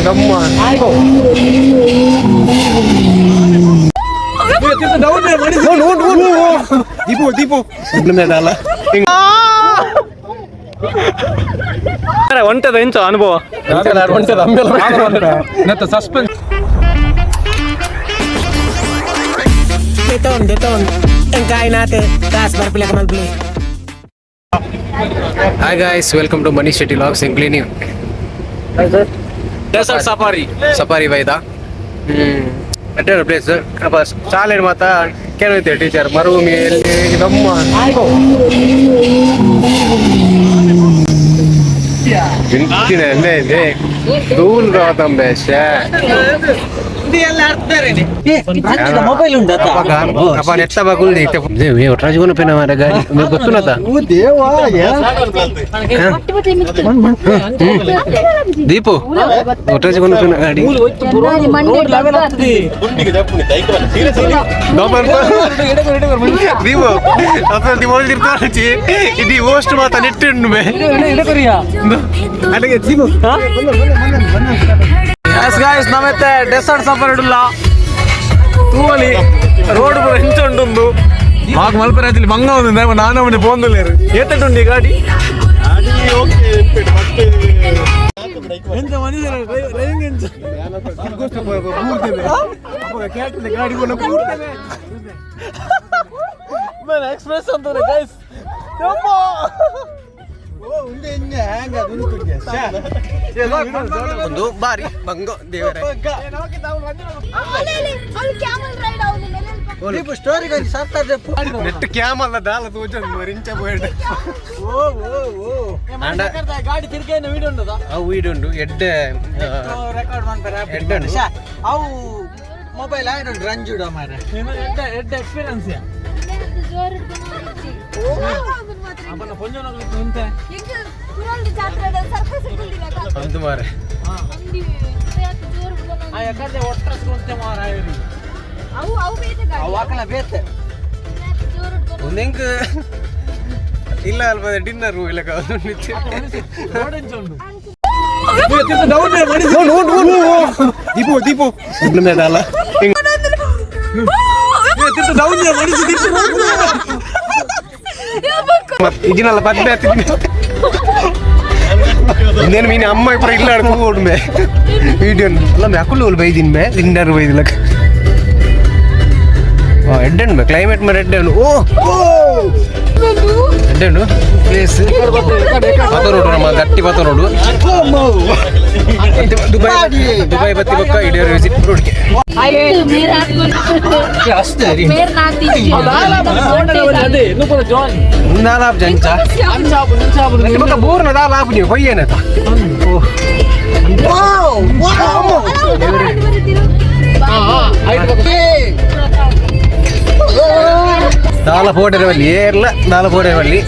ದಮ್ಮ ದೀಪು ದೀಪು ಒಂಟದ ಎಂಚ ಅನುಭವ. Suspense. Beton, beton. Ang kain natin. Taas, barpila ka mag-play. Hi guys, welcome to Manish Shetty Vlogs in Cleaning. Desert safari. Safari ಬೈದ ಅಡ್ಡ place ಅಪ್ಪ ಶಾಲೆ ಮಾತ ಕೇಳಿದ್ದೆ ಟೀಚರ್ ಮರುಭೂಮಿಯಲ್ಲಿ ದಮ್ಮ. ಇಂಚಿನ ಅಲ್ಲೇ ಇದೆ ದೂರ ರಾತಂಬೆ ಶೇ. ಮೊಬೈಲ್ ಉಂಟಾ? ಅಪ್ಪ ನೆತ್ತ ಬಗುಲ್ದಿ ಒಟ್ರಾಜ್ ಪೇನ ಮಾರ ಗಾಡಿ ಗೊತ್ತುನತ. ದೀಪು ಒಟ್ರಾಜ್ ಪೇನ ಗಾಡಿ. ದೀಪು ಅಸಲ್ ದಿವೋಲ್ ದಿರ್ತಾಚಿ ಇದು ಓಸ್ಟ್ ಮಾತ ನೆಟ್ಟುಂಡು ಮೇ ಅಲ್ಲಿಗೆ ದೀಪು. ಎಸ್ ಗಾಯ್ಸ್, ನಮ್ಮತ್ತೆ ಡೆಸರ್ಟ್ ಸಫಾರಿ ಇಡಲ್ಲ ತೂವಲಿ ರೋಡ್ ಪೂರ ಎಂಚ ಉಂಟುಂದು ಮಾಕ್ ಮಲ್ಪರೆ ಮಂಗ ಒಂದು ನಾನು ಅವನಿಗೆ ಪೋಂದುಲೇರು ಏತಟ್ಟುಂಡು ಈ ಗಾಡಿ. ಎಂತ ಮನುಷ್ಯರ ಡ್ರೈವಿಂಗ್ ಎಂಚ? ಗಾಡಿ ಕೂರ್ತೇವೆ. ಎಕ್ಸ್ಪ್ರೆಸ್ ಅಂತಾರೆ ಗೈಸ್. ಒಂದು ಬಾರಿ ಬಂಗೋ ದೇವರೇ. ನೆಟ್ ಕ್ಯಾಮಲ್ಲ ದಾಲ ತೋಜೊಂದು ಮರಿಂಚ ಬೋಯ್ಡ್. ಗಾಡಿ ತಿರ್ಗೇನ ವಿಡಿಯೋ ಉಂಟದ. ಅವು ವೀಡುಂಡು ಎಡ್ಡೆ. ರೆಕಾರ್ಡ್ ಮಾಡ್ತಾರೆ. ಎಡ್ಡೆ ಉಂಡು. ಅವು ಮೊಬೈಲ್ ಆಯ್ತು ರಂಜುಡ ಮಾರೆ. ಎಡ್ಡೆ ಎಕ್ಸ್ಪೀರಿಯನ್ಸ್. ಒಂದು ಮಾರೆ. ಯಾಕಂದ್ರೆ ಒಟ್ರಸ್ ಕುಂತೆ ಮಾರ. ಅವು ಆಕಲ ಬೇತೆ. ಒಂದು ಹೆಂಗ್ ಇಲ್ಲ ಅಲ್ಪ ಡಿನ್ನರ್ ಇಲ್ಲ. ದೀಪು ದೀಪು ದಾಲ. ಇದಿನಲ್ಲ ಪದ್ಮೆ ಇನ್ನೇನು ಮೀನು ಅಮ್ಮ ಇಬ್ಬರು ಇಲ್ಲ ಓಡ್ಮೆ ವಿಡಿಯೋ ಅಲ್ಲ ಮೆ ಅಕುಲು ಬೈದಿನ್ ಮೇ ಡಿನ್ನರ್ ಬೈದಿಲ್ಲ. ಎಡ್ಡೆ ಮೇ ಕ್ಲೈಮೇಟ್ ಮೇ ಎಡ್ಡೆ ಉಂಡು. ಓ ಎಡ್ಡೆ ಉಂಡು ಪ್ಲೇಸ್. ಪತ ರೋಡು ನಮ್ಮ ಗಟ್ಟಿ ಪತ road Dubai Dubai ಬತ್ತಿ ಪಕ್ಕ ಇಡಿಯೋರು ವಿಸಿಟ್ ರೋಡ್ಗೆ. ದಾಲಾಪ್ ಜಂಚ ಬೊಕ್ಕ ಬೂರ್ನ ದಾಲಾಪ್ ನೀವು ಪೊಯ್ಯೇನತ. ದಾಲ ಪೋಟೆರವಲ್ಲಿ ಏರ್ಲ ದಾಲ ಪೋಟೆರವಲ್ಲಿ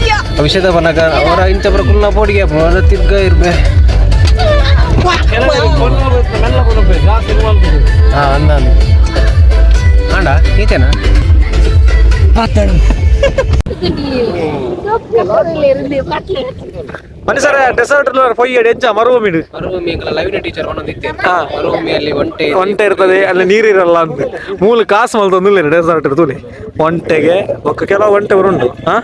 ವಿಷಯದ ಬನಕ ಅವರ ಇಂಥ ಕುಲ್ಲ ಪೋಟಿಗೆ ತಿರ್ಗ ಇರ್ಬೆ. ಹಾ ಅಂದ ಅಂಡ ಈತೇನಾ. ಮನುಷ್ಯರ ಡೆಸರ್ಟ್ ಪೊಯ್ಯಡ್ ಎಂಚ ಮರುಭೂಮಿ. ಮರುಭೂಮಿ ಲೈವ್ ಟೀಚರ್ ಒಂದೊಂದಿತ್ತೆ ಮರುಭೂಮಿಯಲ್ಲಿ ಒಂಟೆ. ಒಂಟೆ ಇರ್ತದೆ ಅಲ್ಲಿ ನೀರಿರಲ್ಲ ಅಂತ ಮೂಲ ಕಾಸು ಮಲ್ತೊಂದಿಲ್ಲ ಡೆಸರ್ಟ್ ಇರ್ತದೆ ಒಂಟೆಗೆ ಒಕ್ಕ ಕೆಲವು ಒಂಟೆ ಉಂಟು. ಹಾ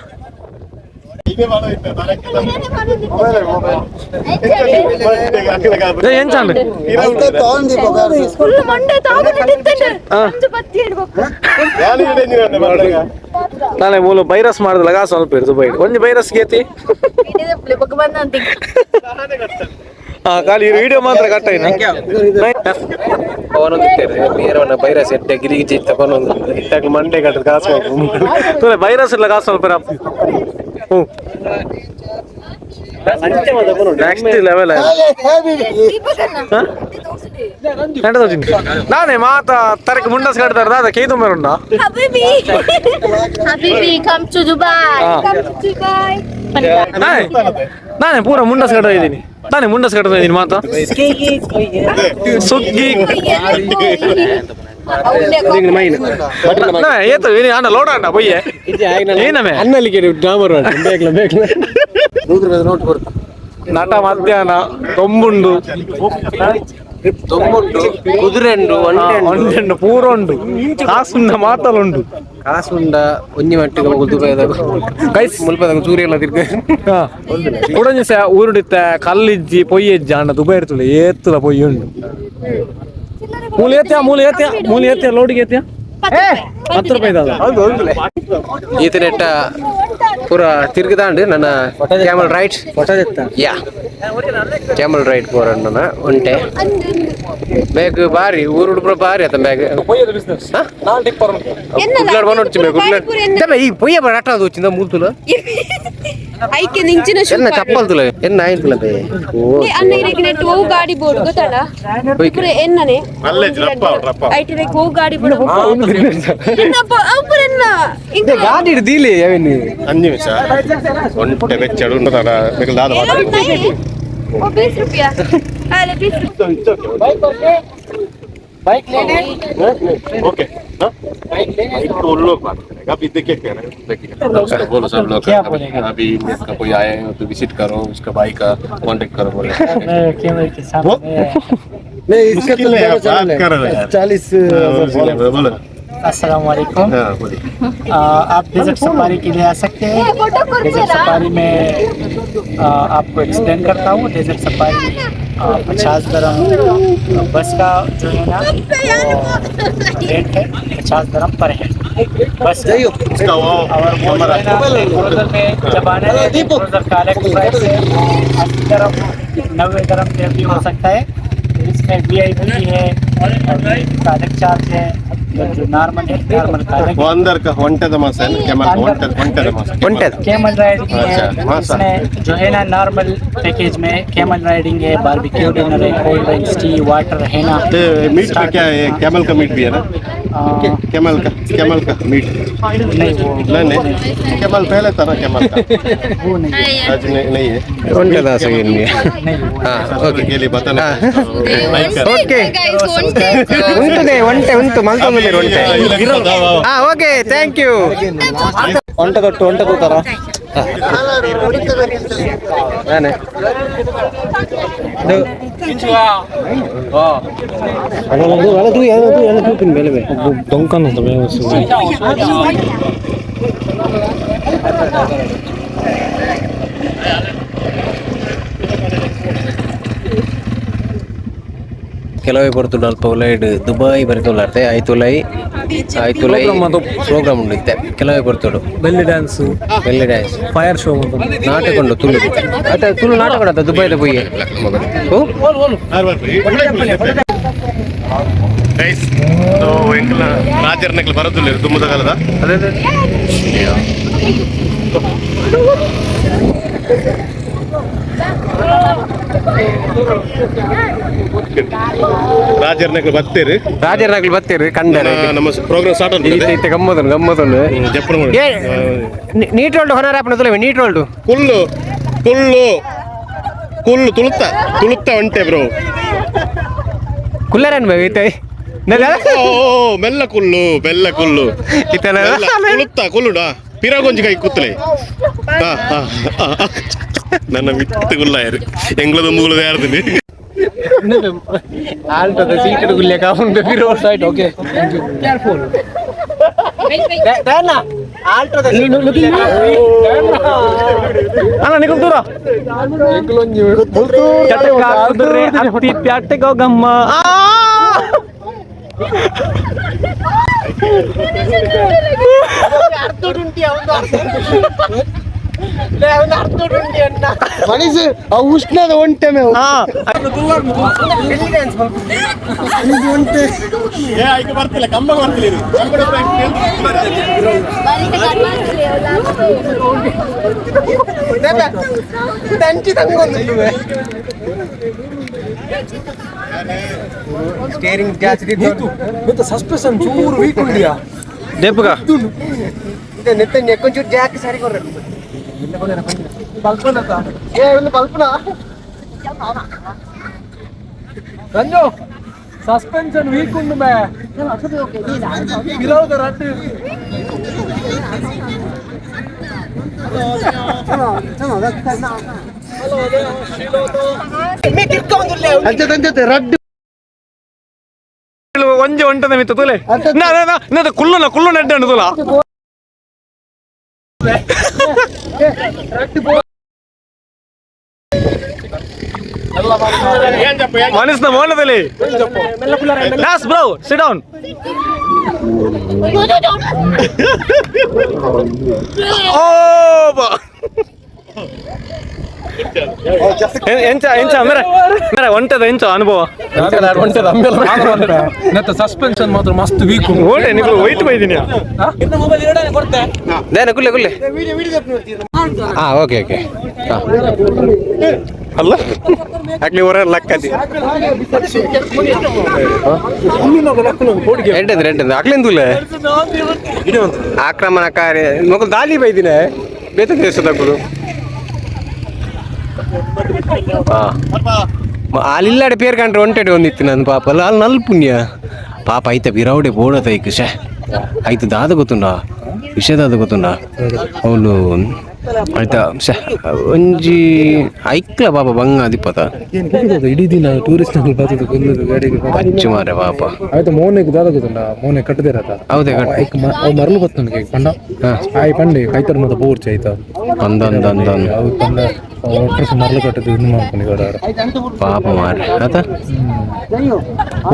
ಎಂಚ ನಾಳೆ ಮೂಲ ಬೈರಸ್ ಮಾಡಿದಲ್ಲ ಕಾಸು ಸ್ವಲ್ಪ ಇರ್ತದೆ ದುಬೈ ಒಂಜಿ ಬೈರಸ್ ಗೇತಿ. ಹಾ ಖಾಲಿ ವಿಡಿಯೋ ಮಾತ್ರ ಕಟ್ಟ. ಅವನೊಂದಿತ್ತೇವೆ ನೇರವನ್ನ ಬೈರಸ್ ಎಡ್ಡೆ ಗಿರಿಗಿಜಿ ಇತ್ತ ಪನೊಂದು ಇತ್ತಾಗ ಮಂಡೆ ಕಟ್ಟದ ಕಾಸು ತೂಲೆ ಬೈರಸ್ ಇಲ್ಲ ಕಾಸು ಸ್ವಲ್ಪ. ಹ್ಞೂ ನೆಕ್ಸ್ಟ್ ಲೆವೆಲ್. ನಾನೇ ಮಾತಾ ತರಕ್ ಮುಂಡಸ್ ಕಟ್ತಾರೆ ದಾದ ಕೈ ತುಂಬ ಉಂಟಾ. Habibi. Habibi, come to Dubai. Come to Dubai. ನಾನೇ ನಾನೇ ಪೂರ ಮುಂಡಸ್ ಕಟ್ತಾ ಇದ್ದೀನಿ ನಾನೇ ಮುಂಡಸ್ ಕಟ್ತಾ ಇದ್ದೀನಿ ಮಾತಾ ಸುಗ್ಗಿ. ಏತ ಅಣ್ಣ ಲೋಡ ಅಣ್ಣ ಬೊಯ್ಯೆ ಏನಮೆ. ಅನ್ನಲಿಕ್ಕೆ ಡಾಮರ್ ಬೇಕಲ ಬೇಕಲ. ನಟ ಮಧ್ಯಾಹ್ನ ಕೊಂಬುಂಡು. ದೊಂಬುಂಡು ಕುದುರೆ ಉಂಡು ಒಂಟೆ ಉಂಡು. ಒಂಟೆಂಡು ಪೂರ ಉಂಡು ಕಾಸುಂಡ ಮಾತಲುಂಡು ಕಾಸುಂಡ ಒಂಜಿ ಮಟ್ಟಿಗೆ ಮಗುಲ್ ದುಬೈದಾಗ ಗೈಸ್ ಮುಲ್ಪದಾಗ ಸೂರ್ಯ ಎಲ್ಲ ತಿರ್ಗ ಕುಡೊಂಜಿ ಸ ಊರುಡಿತ್ತ ಕಲ್ಲಿಜ್ಜಿ ಪೊಯ್ಯೆಜ್ಜಿ ಅಣ್ಣ ದುಬೈ ಇರ್ತದೆ ಏತ್ತುಲ ಪೊಯ್ಯಿ ಉಂಡು ಮೂಲ ಏತ್ಯಾ ಮೂಲ ಏತ್ಯಾ ಮೂಲ ಏತ್ಯಾ ಲೋಡಿಗೆ ಏತ್ಯಾ 10 ರೂಪಾಯಿ ಇದಾದ ಈತನೆಟ್ಟ ಪೂರ ತಿರುಗದಾಂಡು ನನ್ನ camel ride yeah camel ride ಪೂರ ನನ್ನ ಒಂಟೆ ಬ್ಯಾಗ್ ಬಾರಿ ಊರುಡು ಪೂರ ಬಾರಿ ಆತ ಬ್ಯಾಗ್ ಬಿಸ್ನೆಸ್ ನಾಲ್ ಟಿಪ್ಪರ್ ಕುಡ್ಲಾಡ್ ಬನ್ನೊಡ್ಚಿ ಮೇ ಕುಡ್ಲಾಡ್ ಈ ಪೊಯ್ಯ ಬರ ಅಟ್ಟ ಅದು ಚಿಂದ ಮೂಲ್ತುಲ ಐಕೆ ನಿಂಚಿನ ಎನ್ನ ಚಪ್ಪಲ್ ತುಲ ಎನ್ನ ಆಯ್ತುಲ ಬೇ ಓ ಅನ್ನ ಇರಕ್ಕೆ ನೆಟ್ಟು ಓ ಗಾಡಿ ಬೋರ್ಡ್ ಗೊತ್ತಡ ಪೂರ ಎನ್ನನೆ IT rake ಓ ಗಾಡಿ ಬೋರ್ಡ್ ಎನ್ನಪ್ಪ ಅಪ್ಪರ ಎನ್ನ ಇಂಕ ಗಾಡಿ ಹಿಡ್ದಿಲಿ ಅವೇನು ಅಂಜು ನಿಮಿಷ ಒಂಟೆ ಬೆಚ್ಚಡು ಉಂಟು ದಾದ ओ 20 रुपया अरे 20 रुपया ओके तो उन लोग बात करेगा अभी देखिए क्या उसका बोलो सब लोग क्या बोलेगा अभी इसका कोई आए हो तो विजिट करो उसका भाई का कांटेक्ट करो बोले नहीं इसका तो बात कर रहे हैं 40 बोलो अस्सलाम वालेकुम। हाँ बोलिए। आप डेजर्ट सफारी के लिए आ सकते हैं। Photo desert safari में आपको एक्सप्लेन करता हूँ। डेजर्ट सफारी 50 दरम बस का जो है ना वो रेट है 50 दरम पर है बस का। इसका वो और वो जो है ना क्रूजर में जब आना है क्रूजर का अलग प्राइस है, 80 दरम 90 दरम पे भी हो सकता है। इसमें VIP है और VIP का अलग चार्ज है, और जो नॉर्मल है नॉर्मल का अलग। वो अंदर का ಒಂಟೆದ ಮಾಸ है ना कैमल का ಒಂಟೆ ಒಂಟೆದ ಮಾಸ ಒಂಟೆದ कैमल राइडिंग है। अच्छा, हाँ, सर। इसमें जो है ना नॉर्मल पैकेज में कैमल राइडिंग है, बारबेक्यू डिनर है, cold drinks, tea, water है ना। मीट का क्या है? कैमल का मीट भी है ना? कैमल का, कैमल का मीट नहीं वो नहीं नहीं कैमल पहले था ना कैमल का वो नहीं आज नहीं, नहीं है। ಒಂಟೆದ नहीं वो ಹಾ ಓಕೆ के लिए बताना ಓಕೆ ಉಂಟುದೆ ಒಂಟೆ ಉಂಟು ಮಲ್ತೊಂದು ಒಂಟೆ ಹಾ okay thank you. ಒಂಟೆ ತೊಟ್ಟು ಒಂಟೆ ತೂತಾರ ನಾನೇ ದೊಂಕನ್ ಕೆಲವೇ ಬರ್ತುಂಡು ಅಲ್ಪ ಉಲೈಡ್ ದುಬೈ ಬರ್ತುಲ್ಲಾರ್ತೆ ಆಯ್ತುಲೈ ಆಯ್ತುಲೈ ಪ್ರೋಗ್ರಾಮ್ ಉಂಡು ಇತ್ತೆ ಕೆಲವೇ ಬರ್ತುಡು belly dance belly dance fire show ಅಂತ ನಾಟಕ ಉಂಡು ತುಳು ಅತ್ತ ತುಳು ನಾಟಕ ಉಂಟು ದುಬೈದ ಪೊಯ್ಯೆ ಓ ಗೈಸ್ ಎಂಕಲ ರಾಜರ್ನಕ್ಲು ಬರೋದಿಲ್ಲ ದುಮ್ಮದ ಕಾಲದ ರಾಜರ್ನಕ್ಲು ಬತ್ತೀರಿ ರಾಜರ್ನಕ್ಲು ಬತ್ತೀರಿ ಕಂಡರೆ ನಮ್ಮ ಪ್ರೋಗ್ರಾಮ್ ಸ್ಟಾರ್ಟ್ ಇತ್ತೆ ಇತ್ತೆ ಗಮ್ಮತುಂಡು ಗಮ್ಮತುಂಡು ಜಪ್ಪಣ ಏ ನೀಟ್ ರೋಲ್ಡು ಹೊನರ್ ಆಪಣ ತುಲವೆ ನೀಟ್ ರೋಲ್ಡು ಕುಲ್ಲು ಕುಲ್ಲು ಕುಲ್ಲು ತುಳುತ್ತ ತುಳುತ್ತ ಒಂಟೆ ಬ್ರೋ ಕುಲ್ಲರನ್ ಬೇ ಇತ್ತೆ ಓ ಮೆಲ್ಲ ಕುಲ್ಲು ಬೆಲ್ಲ ಕುಲ್ಲು ಇತ್ತೆ ಮೆಲ್ಲ ತುಳುತ್ತ ಕುಲ್ಲುಡ ಪಿರಾಗೊಂಜಿ ಕೈ ಕೂತ್ಲೆ ಹಾ, ಹಾ, ಹಾ. ನನ್ನ ಮಿತ್ತು ಕುಲ್ಲಾಯರು ಎಂಗ್ಲದ ಮೂಲದ ಯಾರ್ದಿನಿ ಆಲ್ಟೋದ ಸೀಟ್ ಗುಲ್ಲೆ ಕಾವುಂಡು road side okay careful ಆಲ್ಟೋದ ಅಣ್ಣ ನಿಕಲ್ ದೂರ ಅತ್ತಿ ಪ್ಯಾಟೆಗೋ ಗಮ್ಮ ಉಷ್ಣದ ಒಂಟೆ ಮೇ ಏ ಆಯ್ಕೆ ಬರ್ತಿಲ್ಲ ಕಂಬ ಬರ್ತಿಲ್ಲ ಇದು. ಸ್ಟೇರಿಂಗ್ ಜಾಸ್ತಿ ಮತ್ತೆ ಸಸ್ಪೆನ್ಷನ್ ಚೂರು ವೀಕ್ ಉಂಡಿಯಾ ದೇಪಗ ನೆತ್ತ ಒಂಚೂರು ಜಾಸ್ತಿ ಸರಿ ಕೊರ್ರೆ ರಂಜು ಸಸ್ಪೆನ್ಷನ್ ವೀಕ್ ಉಂಡು ಮೇ ಬಿಲೋದ ರಡ್ಡು ಅಂಚೆ ರಡ್ಡು. ಒಂಜಿ ಒಂಟದ ಮಿತ್ತ ತೂಲೆ. ನಾ ನಾ ನಾ ಕುಳ್ಳುನ ಕುಳ್ಳು ನೆಡ್ಡಂಡು ತೂಲ. ಮನಸ್ನ ಮೋನದಲ್ಲಿ ನಾಸ್ ಬ್ರೋ, ಸಿಟ್ ಡೌನ್. ಓ ಬಾ. ಎಂಚ ಎಂಚ ಮೇರೆ ಮೇರೆ ಒಂಟದ ಎಂಚ ಅನುಭವ? ಸಸ್ಪೆನ್ಷನ್ ಮಾತ್ರ ಮಸ್ತ್ ವೀಕ್. ಓಟೆ ನೀವು ವೈಟ್ ಬೈದಿನಿ. ದೇನ ಕುಲ್ಲೆ ಕುಲ್ಲೆ. ಹಾ, ಓಕೆ ಓಕೆ. ಹಾ. ಅಲ್ಲ, ಅಕ್ಲಿ ಹೊರ ಲಕ್ಕದಿ. ಎಡ್ಡಂದ್ರೆ ಎಡ್ಡಂದ್ರೆ ಅಕ್ಲೆಂದುಲ್ಲೆ ಆಕ್ರಮಣಕಾರಿ ಮೊಕಲ್ ದಾಲಿ ಬೈದಿನ ಬೇತೆ ದೇಶದಕ್ಕಲು. ಹಾ, ಅಲ್ಲಿಲ್ಲಾಡೆ ಪೇರ್ ಕಂಡ್ರೆ ಒಂಟೆಡೆ ಒಂದಿತ್ತು ನನ್ನ ಪಾಪ ಅಲ್ಲ ಅಲ್ಲಿ ನಲ್ ಪುಣ್ಯ ಪಾಪ ಐತ ಬಿರೌಡೆ ಬೋಡತ ಐಕ್. ಶೇ, ಐತ ದಾದ ಗೊತ್ತುಂಡ ವಿಷಯ ದಾದ ಗೊತ್ತುಂಡ ಅವಳು ಆಯ್ತಾ? ಶೇ, ಒಂಜಿ ಐಕ್ಲ ಪಾಪ ಬಂಗ ಅದಿಪ್ಪತ. ಇಡೀ ದಿನ ಟೂರಿಸ್ಟ್ ಬರ್ತದೆ ಕೊಲ್ಲದು ಗಾಡಿಗೆ. ಅಚ್ಚು ಮಾರೆ ಪಾಪ. ಆಯ್ತು, ಮೋನೆಗ್ ದಾದ ಗೊತ್ತುಂಡ, ಮೋನೆ ಕಟ್ಟದಿರತ್ತ. ಹೌದೇ ಕಟ್. ಐಕ್ ಅವು ಮರಳು ಗೊತ್ತು ನನಗೆ ಪಂಡ ಆಯ್ ಪಂಡೆ ಕೈತರ್ ಮತ್ತೆ ಬೋರ್ಚ್ ಆಯ್ತಾ. ಅಂದ ಅಂದ ಅಂದ. ಅವು ಪಂಡ ಒಟ್ಟರೆ ಮರಳು ಕಟ್ಟದು ಇನ್ನು ಮಾಡ್ಕೊಂಡು. ಪಾಪ ಮಾರೆ ಆತ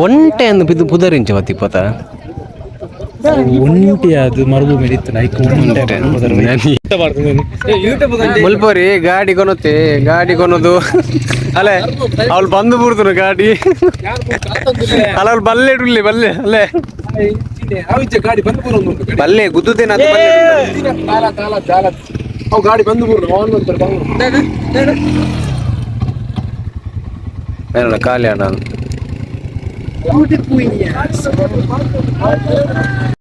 ಒಂಟೆ ಅಂದ್ ಬಿದ್ದು ಪುದರಿಂಚ ಪತ್ತ. ಒಂಟಿ ಅದು ಮರುಭೂಮಿ ಇತ್ತು ನೈಕ್ ಒಂಟೆ. ಮುಲ್ಪೋರಿ ಗಾಡಿ ಕೊನತ್ತೆ ಗಾಡಿ ಕೊನದು ಅಲ್ಲೇ ಅವಳು ಬಂದು ಬಿಡ್ತನು ಗಾಡಿ ಅಲ್ಲ ಅವಳು ಬಲ್ಲೆ ಇಡ್ಲಿ ಬಲ್ಲೆ ಅಲ್ಲೇ. ಗಾಡಿ ಬಂದು ಬರೋದು. ಬಲ್ಲೆ ಗುದ್ದುತ್ತೇನೆ ಅದು ಬಲ್ಲೆ. ಅವು ಗಾಡಿ ಬಂದು ಬರೋದು. ಏನಲ್ಲ ಖಾಲಿ ಅಣ್ಣ.